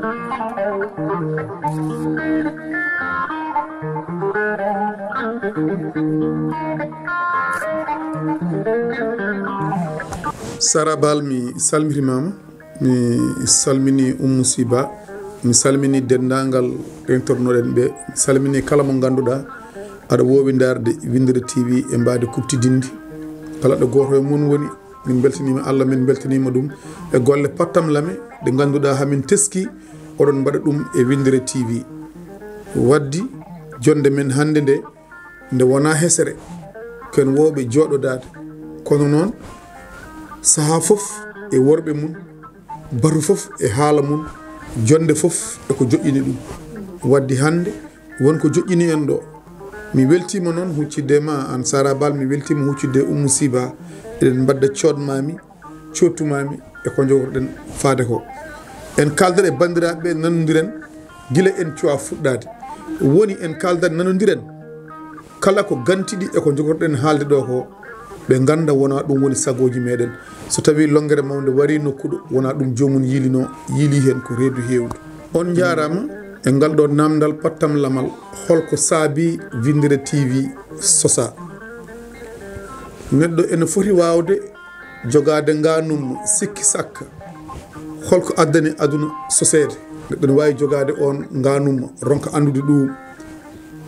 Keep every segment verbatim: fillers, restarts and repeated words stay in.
Sara Bal, mi salmitimama. Mi salmini Ummu Siba. Mi salmini denndaangal internoɗen ɓe. Mi salmini kala mo ngannduɗaa aɗa woowi ndaarde Winndere T V e mbaadi kuɓtidinndi. Kala ɗo gooto e mon woni, min mbeltaniima Allah, min mbeltaniima ɗum e golle pattam lame ɗe ngannduɗaa hamin teski oɗon mbaɗa ɗum e Winndere T V. Waddi jonnde men hannde nde, nde wonaa hesere, ken woowɓe jooɗodaade. Kono noon, sahaa fof e worɓe mum, batu fof e haala mum, jonnde fof e ko joƴƴini ɗum. Waddi hannde, won ko joƴƴini en ɗo. Mi weltiima noon huccitde ma, aan Sara Bal, mi weltiima huccitde Ummu Siba. Eɗen mbadda coodmaami, coottumaami e ko njogorɗen faade ko. En kaaldat e banndiraaɓe ɓe, nanondiren gila en cuwaa fuɗɗaade. Woni en kaaldat, nanondiren kala ko gantiɗi e ko njogorɗen haalde ɗo ko, ɓe ngannda wonaa ɗum woni sagooji meɗen. So tawii lonngere mawnde warii nokkuɗo, wonaa ɗum joomum yiilinoo, yiilii heen ko reedu heewdu. On njaaraama e ngal ɗo naamndal pattam lamal, holko saabii Winndere T V sosaa? Neɗɗo ene foti waawde jogaade ngaanum sikki sakka holko addani aduna soseede. Neɗɗo ne waawi jogaade on ngaanum, ronka anndude ɗum,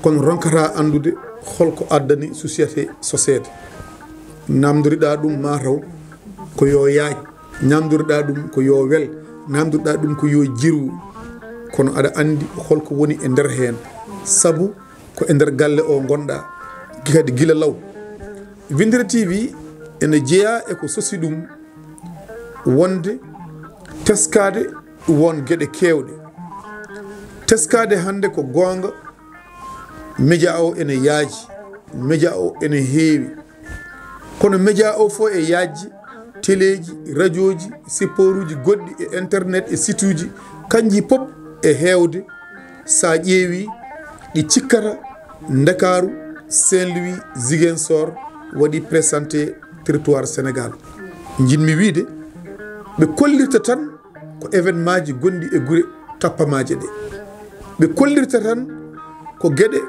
kono ronkata anndude holko addani société soseede. Naamndoriɗaa ɗum mataw ko yo yaac, naamndoriɗaa ɗum ko yo wel, naamndoriɗaa ɗum ko yo jirwu, kono aɗa anndi holko woni e nder heen, sabu ko e nder galle o ngonɗaa, kadi gila law. Winndere T V ene jeyaa e ko sosi ɗum, wonde teskaade won geɗe keewɗe. Teskaade hannde ko goonga, média o ene yaaji, média o ene heewi. Kono média o fof e yaajde, teleeji, rajooji, sipporuuji goɗɗi e internet e situuji, kanji pop e heewde, sa ƴeewi ɗi cikkata Ndakaaru, Saint-Louis, Ziguinchor, waɗi présenté territoire Sénégal. Njiɗmi wiide, ɓe kollirta tan ko événement ji gonɗi e gure tappamaaje ɗe. Ɓe kollirta tan ko geɗe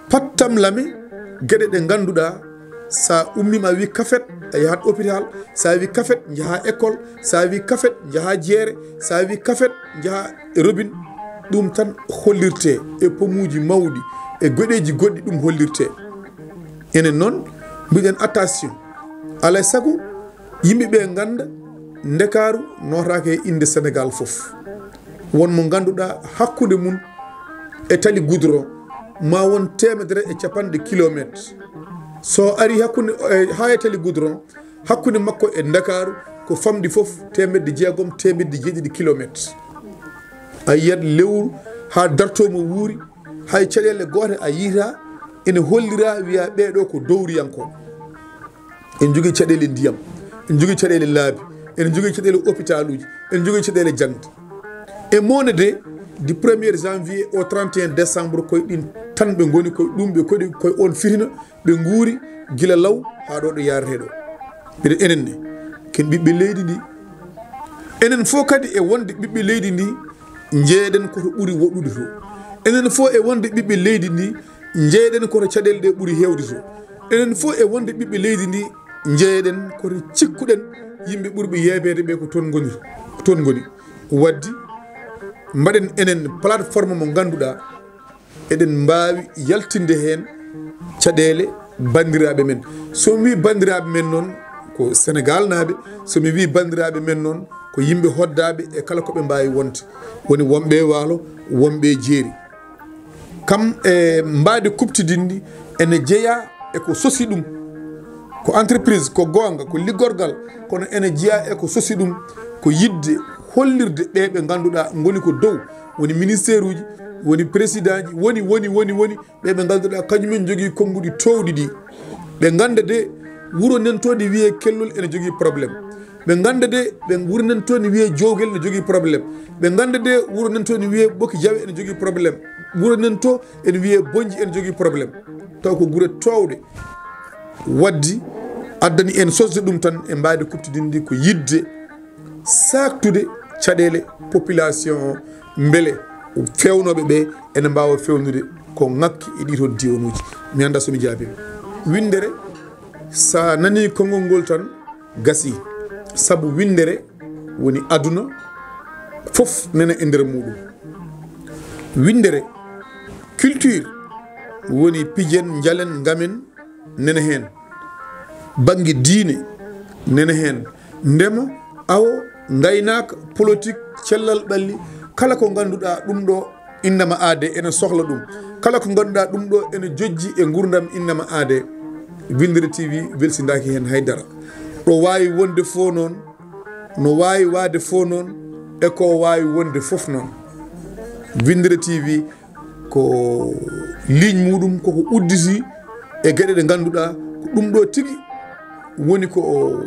pattam lame, geɗe ɗe ngannduɗaa, sa ummiima a wi kafet, a yahat hôpital, sa wi kafet, njaha école, sa wi kafet, njaha jeere, sa wi kafet, njaha e robinet. Ɗum tan hollirte e pomuuji mawɗi, e geɗeeji goɗɗi ɗum hollirte. Enen noon, mbiɗen attention. Alaa e sago, yimɓe ɓe ngannda Ndakaaru nootaaka e innde Sénégal fof. Won mo ngannduɗaa hakkunde mum e tali goudron, ma won teemedere e capanɗe kilomètre. So ari hakkunde, e, haa e tali goudron, hakkunde makko e Ndakaaru ko famɗi fof teemedde jeegom, teemedde jeeɗiɗi kilomètre. A yiyat lewru haa dartoo mo wuuri, hay caɗeele goote a yiyata ene hollira, wiya ɓeeɗo ko dowriyankooɓe. En jogii caɗeele ndiyam, en jogii caɗeele laabi, en jogii caɗeele hôpitaluuji, en jogii caɗeele jaŋde. E monde de, du premier janvier au trente et un décembre, koye ɗin tan ɓe ngoni, koye ɗum ɓe koɗi, koye on fitina ɓe nguuri gila law haa ɗo ɗo yaarete ɗo. Mbiɗa enen ne, ken ɓiɓɓe leydi ndi. Enen fof kadi e wonde ɓiɓɓe leydi ndi, njeeɗen koto ɓuri woɗɗude to. Enen fof e wonde ɓiɓɓe leydi ndi, njeeɗen koto caɗeele ɗe ɓuri heewde to. Enen fof e wonde ɓiɓɓe leydi ndi, njeeɗen koto cikkuɗen yimɓe ɓurɓe yeebeede ɓe ko toon ngoni, ko toon ngoni. Waddi, mbaɗen enen plateforme mo ngannduɗaa, eɗen mbaawi yaltinde heen caɗeele banndiraaɓe men. So mi wii banndiraaɓe men noon, ko Senegaalnaaɓe. So mi wii banndiraaɓe men noon, ko yimɓe hoddaaɓe e kala ko ɓe mbaawi wonde. Woni wonɓe e waalo, wonɓe e jeeri. Kam e mbaadi kuɓtidinndi ene jeyaa e ko sosi ɗum. Ko entreprise, ko goonga, ko liggorgal, kono ene jeyaa e ko sosi ɗum, ko yiɗde hollirde ɓe ɓe ngannduɗaa ngoni ko dow, woni ministère uji, woni président ji, woni, woni, woni, woni, ɓe ɓe ngannduɗaa kañumen njogii konnguɗi toowɗi ɗi. Ɓe ngannda de wuro nen to ne wiyee Kellol ene jogii problème. Ɓe ngannda de ɓe wuro nen to ne wiyee Jowgel ene jogii problème. Ɓe ngannda de wuro nen to ne wiyee Ɓoki Jawe ene jogii problème. Wuro nen to ene wiyee Bonji ene jogii problème. Taw ko gure toowɗe. Waddi addani en sosde ɗum tan e mbaadi kuɓtidinndi ko yiɗde saaktude caɗeele population o, mbele feewnooɓe ɓe ene mbaawa feewnude ko ŋakki e ɗii toon diiwanuuji. Mi anndaa so mi jaabiima. Winndere, so a nanii konngol ngol tan, gasii. Sabu winndere woni aduna fof nana e nder muuɗum. Winndere, culture, woni pijen, njalen, ngamen, nana heen. Bannge diine, nana heen. Ndema, awo, ngaynaaka, politik, cellal ɓalli, kala ko ngannduɗaa ɗum ɗo innama aade ene sohla ɗum. Kala ko ngannduɗaa ɗum ɗo ene jojji e nguurndam innama aade. Winndere T V welsindaaki heen hay dara. Ɗo waawi wonde fof noon, no waawi waade fof noon, e ko waawi wonde fof noon. Winndere T V ko ligne muuɗum koko udditi e geɗe ɗe ngannduɗaa ko ɗum ɗo tigi woni ko o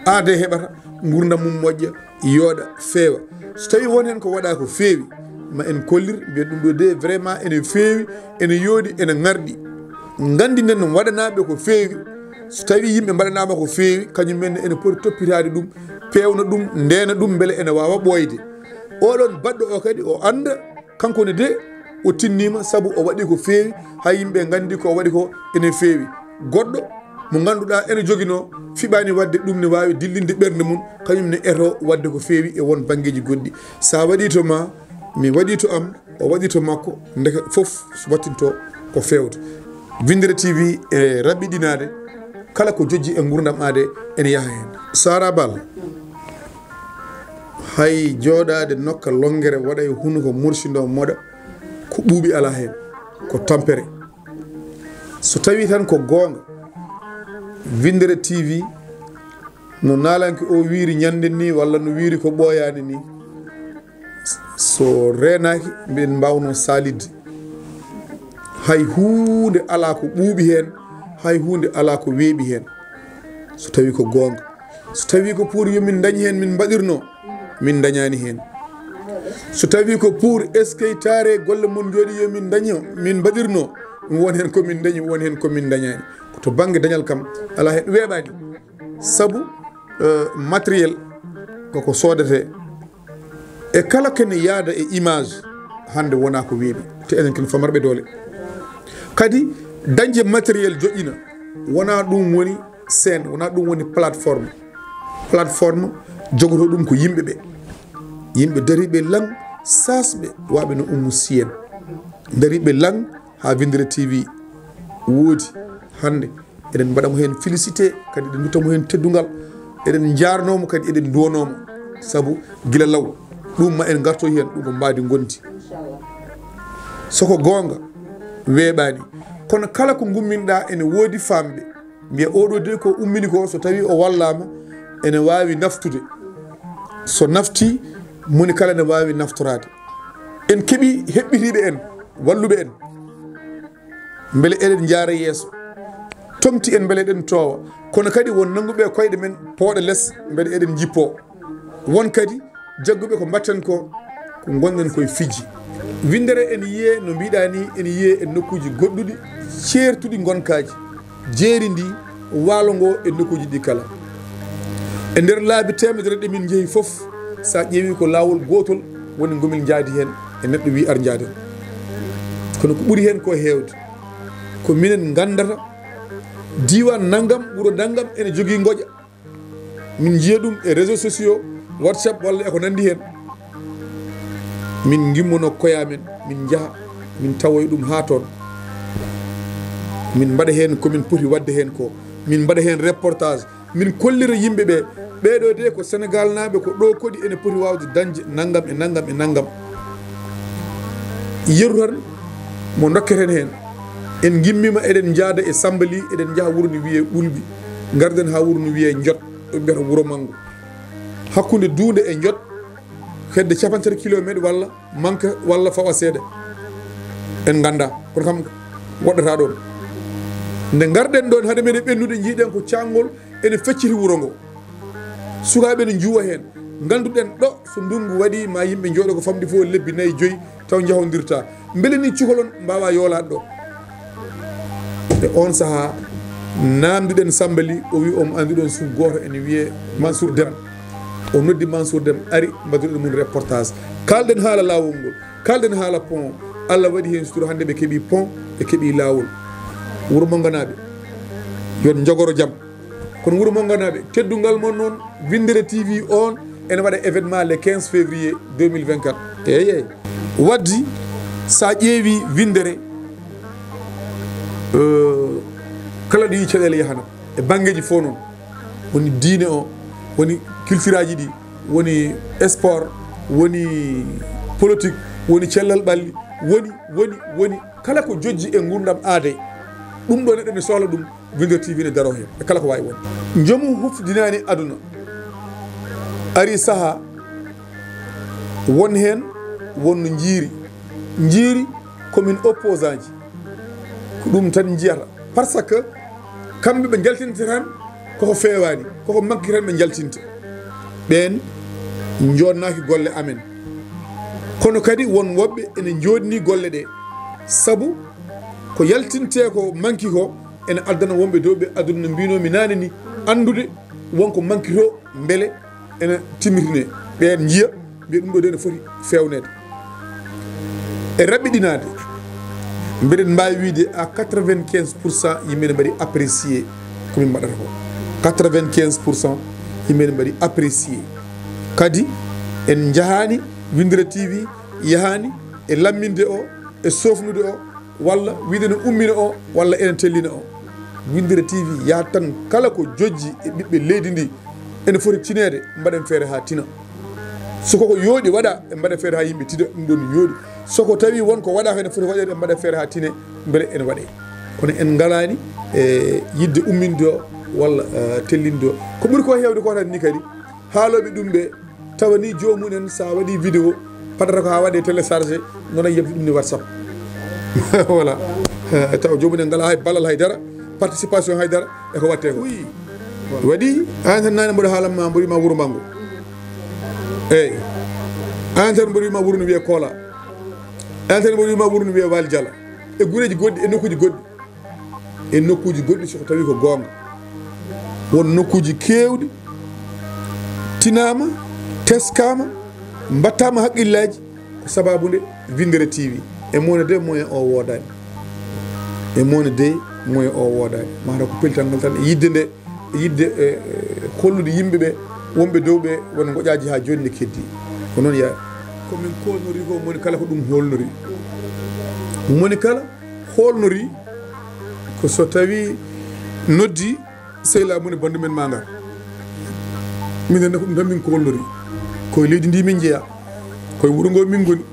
aade heɓata, nguurndam mum moƴƴa, yooɗa, feewa. So tawii won heen ko waɗaa ko feewi, ma en kollir, mbiyen ɗum ɗo de vraiment ene feewi, ene yooɗi, ene ŋarɗi. Nganndinen waɗanaaɓe ko feewi, so tawii yimɓe mbaɗanaama ko feewi, kañum en ene poti toppitaade ɗum, peewna ɗum, ndeena ɗum, mbele ene waawa ɓooyde. Oɗon baɗɗo o kadi o annda, kanko ne de o tinniima, sabu o waɗi ko feewi, haa yimɓe nganndi ko o waɗi ko ene feewi. Goɗɗo mo ngannduɗaa ene joginoo, fiɓaani waɗde ɗum ne waawi dillinde ɓernde mum, kañum ne eto waɗde ko feewi e won banngeeji goɗɗi. So a waɗii to ma, mi waɗii to am, o waɗii to makko, ndeke fof wattinto ko feewde. Winndere T V e raɓɓiɗinaade kala ko jojji e nguurndam aade ene yaha heen. Sara Bal, hay jooɗaade nokka lonngere waɗa e hunuko mursindo moɗa, ko ɓuuɓi alaa heen, ko tampere. So tawii tan ko goonga, Winndere T V no naalanke o wiiri ñande ni walla no wiiri ko ɓooyaani ni, so reenaaki, mbiɗen mbaawnoo saalidde. Hay huunde alaa ko ɓuuɓi heen, hay huunde alaa ko weeɓi heen, so tawii ko goonga. So tawii ko pour yo min ndañ heen, min mbaɗirnoo, min ndañaani heen. So tawii ko pour eskeytaare golle mon njooɗi yo min ndaño, min mbaɗirnoo, ɗum won heen ko min ndañi, won heen ko min ndañaani. Ko to bannge dañal kam, alaa heen weeɓaani. Sabu, eh, matériel koko soodetee. E kala kene yaada e image, hannde wonaa ko weeɓi. Te enen ken famarɓe doole. Kadi, dañde matériel joƴƴina, wonaa ɗum woni scène, wonaa ɗum woni plateforme. Plateforme jogoto ɗum ko yimɓe ɓe. Yimɓe dariiɓe lan, saasɓe, waaɓe no Ummu Siyen. Dariiɓe lan haa Winndere T V woodi hannde. Eɗen mbaɗa mo heen félicité, kadi eɗen ndutta mo heen teddungal. Eɗen njaarnoo mo, kadi eɗen nduwanoo mo. Sabu gila law, ɗum ma en ngartoy heen, ɗum ko mbaadi ngondi. So ko goonga, weeɓaani. Kono kala ko ngumminɗaa ene woodi faamɓe. Mbiya oɗo de ko ummini ko, so tawii o wallaama, ene waawi naftude. So naftii, moni kala ene waawi naftoraade. En keɓii heɓɓitiiɓe en, walluɓe en. Mbele eɗen njaara yeeso. Toŋti en mbele eɗen toowa. Kono kadi won nannguɓe koyɗe men pooɗa les mbele eɗen njippoo. Won kadi jagguɓe ko mbaɗten ko, ko ngonɗen koye fijji. Winndere ene yiyee, no mbiɗaa ni, ene yiyee e nokkuuji goɗɗuɗi, ceertuɗi ngonkaaji, jeeri ndi, waalo ngo e nokkuuji ɗi kala. E nder laabi teemedere ɗe min njehi fof, so a ƴeewii ko laawol gootol woni ngo min njaadi heen, e neɗɗo wii ar njaaden. Kono ko ɓuri heen ko heewde, ko minen nganndata diiwaan nanngam, wuro nanngam ene jogii ngoƴa. Min njiya ɗum e réseaux sociaux, WhatsApp walla e ko nanndi heen. Min ngimmono koye amen, min njaha, min tawoya ɗum haa toon. Min mbaɗa heen ko min poti waɗde heen ko. Min mbaɗa heen reportage, min kollira yimɓe ɓe, ɓeeɗo de ko Senegaalnaaɓe, ko ɗo koɗi ene poti waawde dañde nanngam e nanngam e nanngam. Yeru tan mo ndokketen heen. En ngimmiima eɗen njaada e Samba Ly, eɗen njaha wuro no wiyee Ɓulɓi. Ngarden haa wuro no wiyee Njot, ɗo mbiyata Wuro Manngo. Hakkunde Duunde e Njot, hedde cappanɗe tati kilomeeter walla manque walla fawa seeɗa. En nganndaa, kono kam woɗɗataa ɗoon. Nde ngarɗen ɗoon, hade men e ɓennude, njiiɗen ko caanngol ene fecciti wuro ngo. Sukaaɓe ne njuwa heen. Ngannduɗen ɗo, so ndunngu waɗii, ma yimɓe njooɗo ko famɗi fof lebbi nayi, joyi, taw njahondirta. Mbele ni cukalon mbaawa yoolaade ɗo? E oon sahaa, naamnduɗen Samba Ly, o wi omo annduɗon suudu gooto ene wiyee Mansour Deme. O noddi Mansour Dem, ari mbaɗoɗen mum reportage. Kalɗen haala laawol ngol, kalɗen haala pont. Allah waɗi heen sutura, hannde ɓe keɓi pont, ɓe keɓi laawol. Wuro Mannganaaɓe, yo on njogoro jam. Kono Wuro Mannganaaɓe, teddungal mon noon, Winndere T V on ene waɗa événement le quinze février deux mille vingt-quatre. Eey, eey. Waddi, so a ƴeewi Winndere, eh, kala ɗo yi caɗeele yahana, e banngeeji fof noon. Woni diine o, woni culture aji ɗi, woni sport, woni politique, woni cellal ɓalli, woni, woni, woni kala ko jojji e nguurndam aadee. Ɗum ɗo neɗɗo ne sohla ɗum, Winndere T V ne daroo heen e kala ko waawi wonde. Njomu hufdinaani aduna. Ari sahaa, won heen, won no njiiri. Njiiri ko min opposant ji. Ko ɗum tan njiyata. Par ce que kamɓe ɓe njaltinta tan koko feewaani, koko manki tan ɓe njaltinta. Ɓeen njoonnaaki golle amen. Kono kadi won woɓɓe ene njooɗni golle ɗe. Sabu ko yaltintee ko manki ko ene addana wonɓe dow ɓe aduna no mbiinoomi naane ni anndude won ko manki to mbele ene timmitine. Ɓeen njiya, mbiya ɗum ɗo de ene foti feewneede. E raɓɓiɗinaade, mbeɗen mbaawi wiyde à quatre-vingt-quinze pour cent yimɓe ne mbaɗi apprécier ko min mbaɗata ko. Quatre-vingt-quinze pour cent yimɓe ne mbaɗi apprécier. Kadi en njahaani, Winndere T V yahaani e lamminde o, e soofnude o, walla wiyde ne ummina o, walla ene tellina o. Winndere T V yahat tan kala ko jojji e ɓiɓɓe leydi ndi ene foti tineede, mbaɗen feere haa tina. So koko yooɗi waɗa, en mbaɗa feere haa yimɓe tida, ɗum ɗon yooɗi. So ko tawi won ko waɗaaka ene foti waɗeede, en mbaɗa feere haa tine, mbele ene waɗee. Kono en ngalaani e yiɗde umminde o walla, eh, tellinde o. Ko ɓuri ko heewde ko tan ni kadi, haalooɓe ɗum ɓe, tawa ni joomum en, so a waɗi vidéo, patata ko haa waɗee téléchargé, noon a yiyat ɗum ni WhatsApp. Voilà. Eh, tawa joomum en ngalaa hay ballal hay dara, participation hay dara, e ko waɗtee ko. Oui. Waɗi, aan tan naane mboɗo haalan ma, mboɗo wiima Wuro Manngo. Eey. Aan tan mboɗo wiima wuro no wiyee Koola. Aan tan mboɗo wiima wuro no wiyee Waali Jala. E gureeji goɗɗi, e nokkuuji goɗɗi. E nokkuuji goɗɗi, so ko tawi ko goonga. Won nokkuuji keewɗi, tinaama, teskaama, mbaɗtaama haqqillaaji, ko sabaabu nde Winndere T V. E moone de moyen o woodaani. E moone de moyen o woodaani. Maata ko pellital ngal tan e yiɗde nde, e yiɗde, e, e, hollude yimɓe ɓe, wonɓe dow ɓe, won ngoƴaaji haa jooni ne keddii. Ko noon yaari. Ko min koolnori ko, moni kala ko ɗum hoolnori. Moni kala hoolnori ko so tawi noddi, sehilaaɓe mum e banndu men ma ngar. Minen ne ko ɗum tan min koolnori. Ko e leydi ndi min njeyaa. Ko e wuro ngo min ngoni.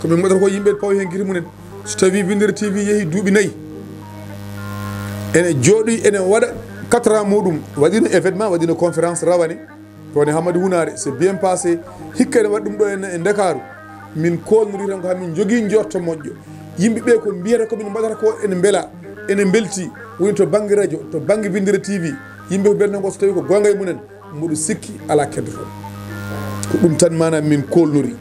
Ko min mbaɗata ko yimɓe pawa heen gite mumen. So tawi Winndere T V yehi duuɓi nayi, ene jooɗi, ene waɗa quatre ans muɗum, waɗino événement, waɗino conférence rawane, toon e Hamadi Hunaare, c'est bien passé. Hikka ene waɗi ɗum ɗo e, e Ndakaaru. Min koolnori tan ko hamin njogii njorto moƴƴo. Yimɓe ɓe ko mbiyata ko min mbaɗata ko ene mbela, ene mbelti, woni to bannge radio, to bannge Winndere T V. Yimɓe ko mbiyata ko so tawi ko goonga e mumen, mboɗo sikki alaa keddoto. Ko ɗum tan maanaam min koolnori.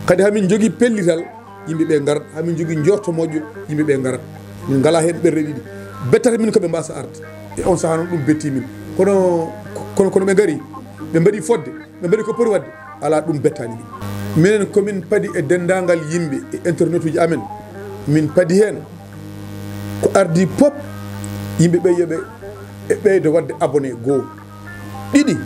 Kadi hamin njogii pellital, yimɓe ɓe ngarat. Hamin njogii njorto moƴƴo, yimɓe ɓe ngarat. Min ngalaa heen ɓerɗe ɗiɗi. Bettata min ko ɓe mbaasa arde. E on sahaa noon ɗum betti min. Kono, kono, kono ɓe ngari, ɓe mbaɗi fodde, ɓe mbaɗi ko poti waɗde. Alaa, ɗum bettaani min. Minen ko min padi e denndaangal yimɓe e internetuuji amen. Min padi heen ko ardii pop, yimɓe ɓe yo ɓe, ɓe ɓeydo waɗde abonné goo. Ɗiɗi,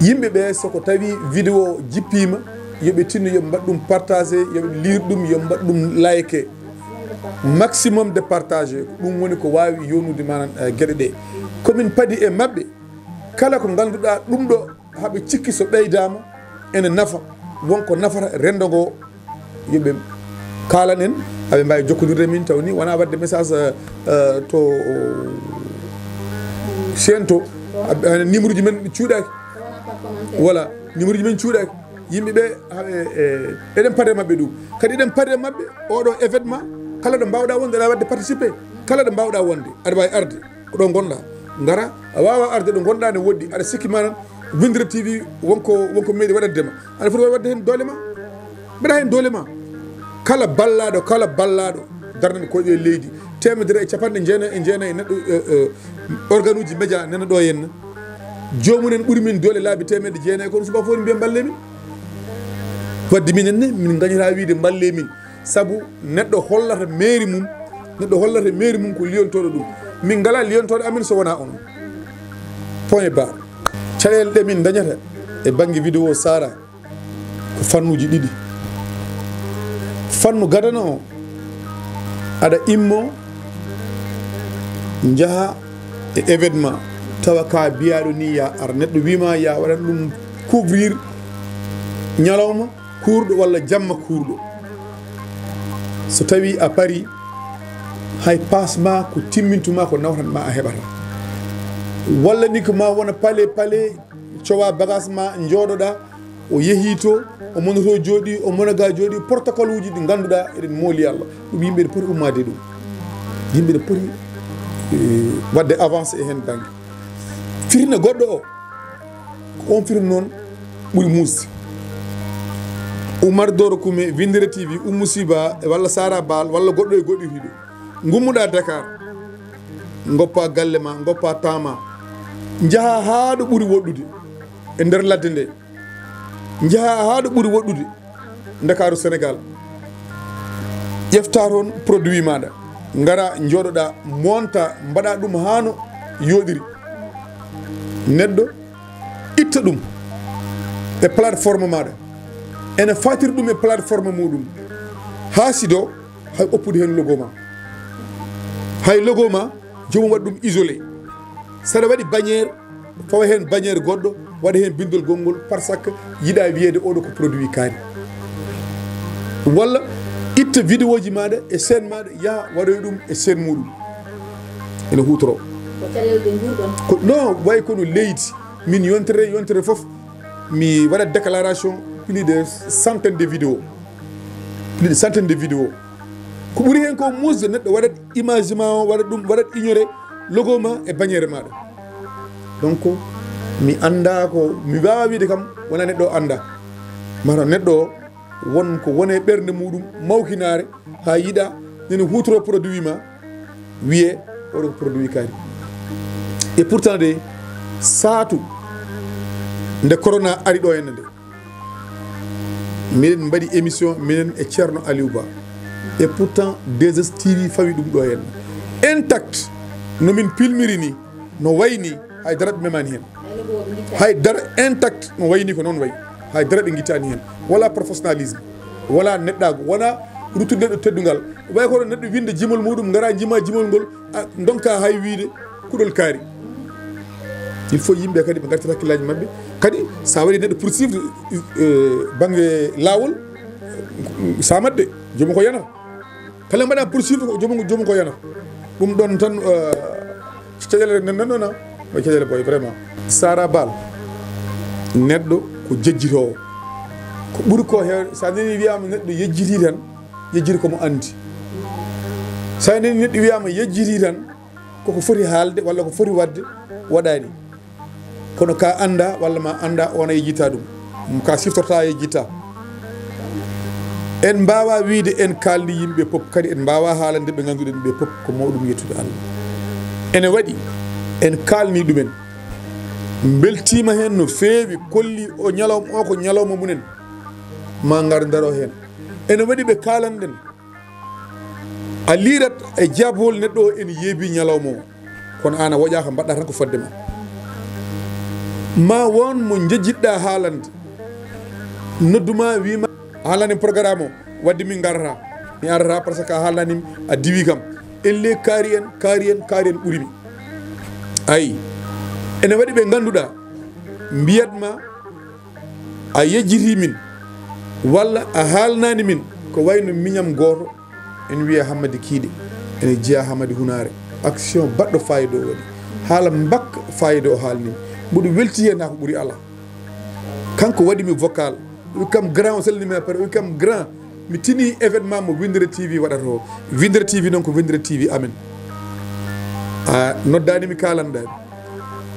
yimɓe ɓe so ko tawi vidéo jippiima, yo ɓe tinno yo ɓe mbaɗ ɗum partagé, yo ɓe liir ɗum, yo ɓe mbaɗ ɗum like. Maximum de partage, ɗum woni ko waawi yownude maanaam, eh, geɗe ɗe. Ko min padi e maɓɓe, kala ko ngannduɗaa ɗum ɗo haɓe cikki so ɓeydaama ene nafa, won ko nafata renndo ngo, yo ɓe kaalan en, haɓe mbaawi jokkondirde min taw ni, wonaa waɗde message, eh, eh, to, eh, chaîne to, eh, numéro ji men cuuɗaaki. Voilà, numéro ji men cuuɗaaki. Yimɓe ɓe, haɓe, eh, eɗen pade maɓɓe ɗum. Kadi eɗen pade maɓɓe oɗo événement, kala ɗo mbaawɗaa wonde, aɗa waɗde participé, kala ɗo mbaawɗaa wonde, aɗa waawi arde. Ko ɗo ngonɗaa. Ngara, a waawaa arde ɗo ngonɗaa ne woɗɗi. Aɗa sikki ma tan, Winndere T V wonko, wonko meeɗi waɗande ma. Aɗa foti waɗde heen doole ma. Mbaɗa heen doole ma. Kala ballaaɗo, kala ballaaɗo darnani koyɗe leydi. Teemedere e capanɗe jeenayi e jeenayi neɗɗo, eh, eh, organe uji média nana ɗo henna. Joomumen ɓuri min doole laabi teemedde jeenayi, kono subaka fof mbiya mballe min. Wadde minen ne, min ngañata wiide mballe min. Sabu neɗɗo hollata meeri mum, neɗɗo hollata meeri mum ko liyontooɗo ɗum. Min ngalaa liyontooɗo amen so wonaa onon. Point barre. Caɗeele ɗe min ndañata e bannge vidéo Sara ko fannuuji ɗiɗi. Fannu gadano o, aɗa immo, njaha e événement, tawa ka biyaaɗo ni ya ar, neɗɗo wiima ya waɗan ɗum couvrir ñalawma kuurɗo walla jamma kuurɗo. So tawi a pari, hay paas ma ko timmintuma ko nawtan ma a heɓata. Walla ni ko ma wona pale pale, cowa bagage ma, jooɗoɗa, o yehi to, o monoto jooɗi, o monoga jooɗi, protocole uji ɗi ngannduɗaa eɗen mooli Allah. Ɗum yimɓe ne poti ummaade ɗum. Yimɓe ne poti, eh, waɗde avancé e heen bannge. Firne goɗɗo o, ko on firne noon ɓuri muusde. Oumar Doro Kume, Windere T V, Oumou Siba, walla Sara Bal, walla goɗɗo e goɗɗo hiɗo. Ngummuɗa Dakar, ngoppa galle ma, ngoppa taama, njaha haa ɗo ɓuri woɗɗude e nder ladde nde. Njaha haa ɗo ɓuri woɗɗude, Ndakaaru, Sénégal. Ƴefta toon produit maaɗa, ngara njooɗoɗa, monta, mbaɗa ɗum haa no yooɗiri. Neɗɗo itta ɗum e plateforme maaɗa, ene fatiri ɗum e plateforme muɗum, haa sido hay oppude heen logo ma. Hay logo ma, joomum waɗa ɗum isolé. Saɗa waɗi bannière, fawa heen bannière goɗɗo, waɗa heen binndol gonngol, par ce que yiɗa wiyeede oɗo ko produit kaari. Walla itta vidéo ji maaɗa e chaîne maaɗa, yaha waɗoya ɗum e chaîne muɗum. Ene huutoro. Ko caɗeele ɗe njuurɗon? Ko, non, way kono leydi. Min yontere, yontere fof, mi waɗat déclaration plus de centaine de vidéos. Plus de centaine de vidéos. Ko ɓuri heen ko muusde neɗɗo waɗat image ma o, waɗat ɗum, waɗat ignoré logo ma e bannière maaɗa. Donc, mi annda ko, mi waawa wiide kam, wona neɗɗo o annda. Mataw neɗɗo o won ko woni e ɓernde muɗum, mawkinaare, haa yiɗa, nene huutoro produit ma, wiye, oɗo ko produit kaari. Et pourtant de, saatu nde corona ari ɗo henne nde, miɗen mbaɗi émission, minen e Ceerno Aliou Ba. Et pourtant, deux S T V fawi ɗum ɗo henne. Intact, no min pilmiri ni, no wayni, hay dara ɓe memani heen. Hay dara intact, no wayni ko noon wayi. Hay dara ɓe ngittaani heen. Wala professionnalisme, wala neɗɗaagu, wona ruttude neɗɗo teddungal. Way kono neɗɗo winnda jimol muɗum, ngara jima jimol ngol, a, ndonka hay wiide kuɗol kaari. Il faut yimɓe kadi ɓe ngartira hakkillaaji maɓɓe. Kadi, sa waɗi neɗɗo poursuivre, eh, bannge laawol, samatde, joomum ko yana. Kala mbaɗa poursuivre ko joomum, joomum ko yana. Ɗum ɗon tan, eh, caɗeele nden, nden ɗon, ah, ko caɗeele boy, vraiment. Sara Bal, neɗɗo ko jejjitoowo. Ko ɓuri ko heewde, sa nani wiyama neɗɗo yejjiti tan, yejjiti ko mo andi. Sa nani neɗɗo wiyama yejjiti tan, koko foti haalde walla ko foti waɗde, waɗani. Kono ka annda walla ma annda, on a yejjita ɗum. Ka siftorta a yejjita. En mbawa wiide en kaldi yimɓe pop, kadi en mbawa haalande ɓe ngannduɗen ɓe pop ko mawɗum yettude Allah. Ene waɗi en kalni ɗumen. Beltima heen no feewi, kolli o ñalawma o ko ñalawma mumen. Ma ngar ndaro heen. Ene waɗi ɓe kalanɗen. A liirat e jaabowol neɗɗo o ene yeebi ñalawma o. Kono aan a woƴaaka, mbaɗɗa tan ko fodde ma. Ma won mo njejjitɗa haalande. Nodduma wiima haalani programme o. Wadde min ngarata. Mi arata parce que a haalani mi, a diwi kam. Elle kaari en, kaari en, kaari en ɓuri mi. Ayi. Ene waɗi ɓe ngannduɗa mbiyat ma a yejjiti min, walla a haalnani min, ko wayno miñam gooto, ene wiya Hammadi Kiiɗe, ene jeya Hammadi Hunaare. Action baɗɗo fayida o waɗi. Haala mbakka fayida o haalni. Mboɗo welti heen haa ko ɓuri alaa. Kanko waɗi mi vocal. O wi kam grand, o salmini mi après, o wi kam grand, mi tini événement mo Windere T V waɗata o. Windere T V noon ko Windere T V amen. A noddaani mi, kaalanɗaa mi.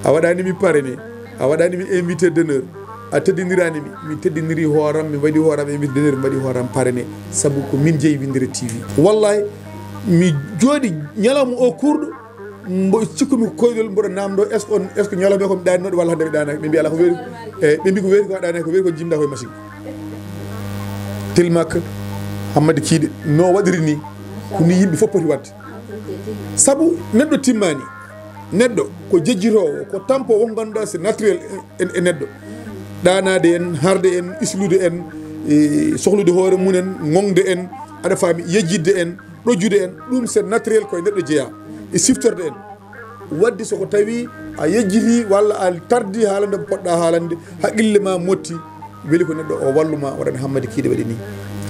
A waɗaani mi parrainé, a waɗaani mi invité d'honneur, a teddiniraani mi. Mi teddiniri hooram, mi waɗi hooram invité d'honneur, mi waɗi hooram parrainé, sabu ko min jeyi Windere T V. Wallahi, mi jooɗi ñalawma o kuurɗo, Mbo cikkumi ko koyɗol, mboɗo namdo, est-ce que on, est-ce que ñalawma ko mi ɗaninooɗo walla hannde mi ɗaanaaki? Ɓe mbi alaa, ko weeri. E, ɓe mbi ko weeri ko a ɗaanaaki, ko weeri ko jimɗa ko e machine. Tellement que Hammadi Kiiɗe no waɗiri ni, ko ni yimɓe fof poti waɗde. Sabu neɗɗo timmaani, neɗɗo ko jejjitoowo, ko tampo won ngannduɗaa c'est naturel e, e, e neɗɗo. Ɗaanaade en, harde en, islude en, e, sohlude hoore mum en, ŋoŋde en, aɗa faami, yejjitde en, ɗojjude en, ɗum c'est naturel, koye neɗɗo jeyaa e siftorde en. Waɗde so ko tawi a yejjiti walla a tardi haalande ko poɗɗa haalande, haqqille ma motti, weli ko neɗɗo o wallu ma, waɗan Hammadi Kiiɗe waɗi ni.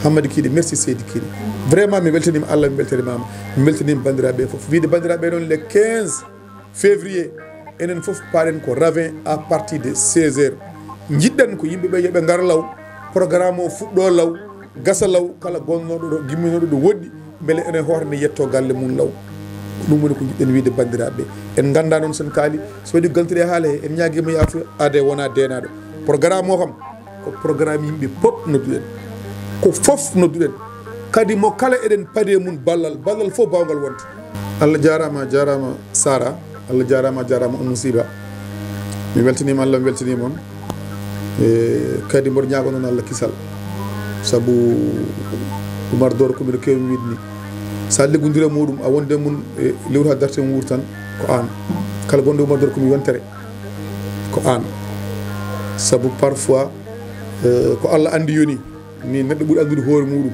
Hammadi Kiiɗe, merci Seydi Kiiɗe. Vraiment mi weltaniima Allah, mi weltaniima ma, mi weltaniima banndiraaɓe fof. Wiide banndiraaɓe noon le quinze février, enen fof paaɗen ko Ravin à partir de seize heures. Njiɗɗen ko yimɓe ɓe yo ɓe ngar law, programme o fuɗɗo law, gasa law, kala gonnooɗo ɗo, gimminooɗo ɗo woɗɗi, mbele ene hoota ne yetto galle mum law. Ɗum woni ko njiɗɗen wiide banndiraaɓe. En nganndaa noon sen kaali, so waɗi galtiri e haala he, en ñaagiima yaafuya, aade wona deenaaɗo. Programme o kam, ko programme yimɓe pop nodduɗen. Ko fof nodduɗen. Kadi mo kala eɗen paadi e mum ballal, ballal fof baawngal wonde. Allah jaaraama, jaaraama Sara. Allah jaaraama, jaaraama Oumou Siba. Mi weltaniima Allah, mi weltaniima on. E, kadi mboɗo ñaago noon Allah kisal. Sabu Oumar Doro ko mino keewi wiide ni. Sa liggondire muɗum, a wonde mum e lewru ha darte mum wuuri tan, ko aan. Kala gonɗo Oumar Doro ko mi yontere, ko aan. Sabu parfois, e, ko Allah anndi yoni. Ni neɗɗo ɓuri anndude hoore muɗum.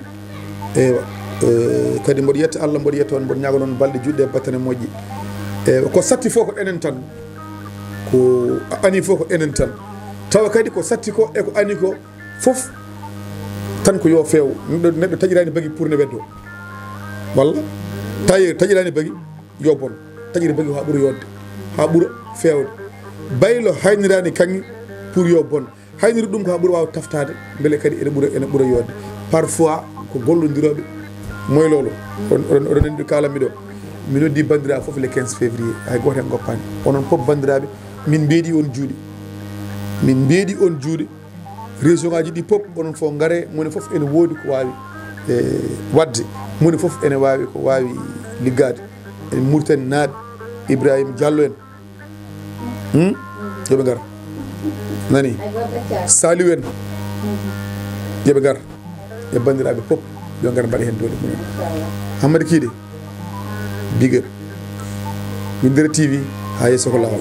Eywa. E, kadi mboɗo yetta Allah, mboɗo yetta on, mboɗo ñaago noon balɗe juɗɗe e battane moƴƴe. Eywa, ko satti fof ko enen tan. Ko a ani fof ko enen tan. Tawa kadi ko satti ko e ko ani ko fof tan ko yo feew. Neɗɗo, neɗɗo taƴirani bagi pour ne weddo. Walla? Taƴir-, taƴirani bagi yo bon. Taƴir bagi ha ɓura yodde. Ha ɓura feewde. Baylo haynirani kaŋŋe pour yo bon. Hayniri ɗum ko ha ɓura waawa taftaade, mbele kadi ene ɓura, ene ɓura yodde. Parfois, ko gollondirooɓe moylolo. Oɗon, oɗon, oɗon anndi ɗo kaalanmi ɗo. Mi noddi banndiraaɓe fof le quinze février. Hay gooto heen goppaani. Onon fof banndiraaɓe, min mbeeɗi on juuɗe. Min mbeeɗi on juuɗe. Région ngaji ɗi fof, onon fof ngare, moni fof ene woodi ko waawi, e, waɗde. Moni fof ene waawi ko waawi liggaade. En Mauritanie naaɓe, Ibrahima Diallo en. Hmm? Yo ɓe ngar. Nani? Saliou en. Yo ɓe ngar. E banndiraaɓe fof, yo ngar mbaɗa heen doole mumen. Hammadi Kiiɗe, big up. Winndere T V, haa yeeso ko laawol.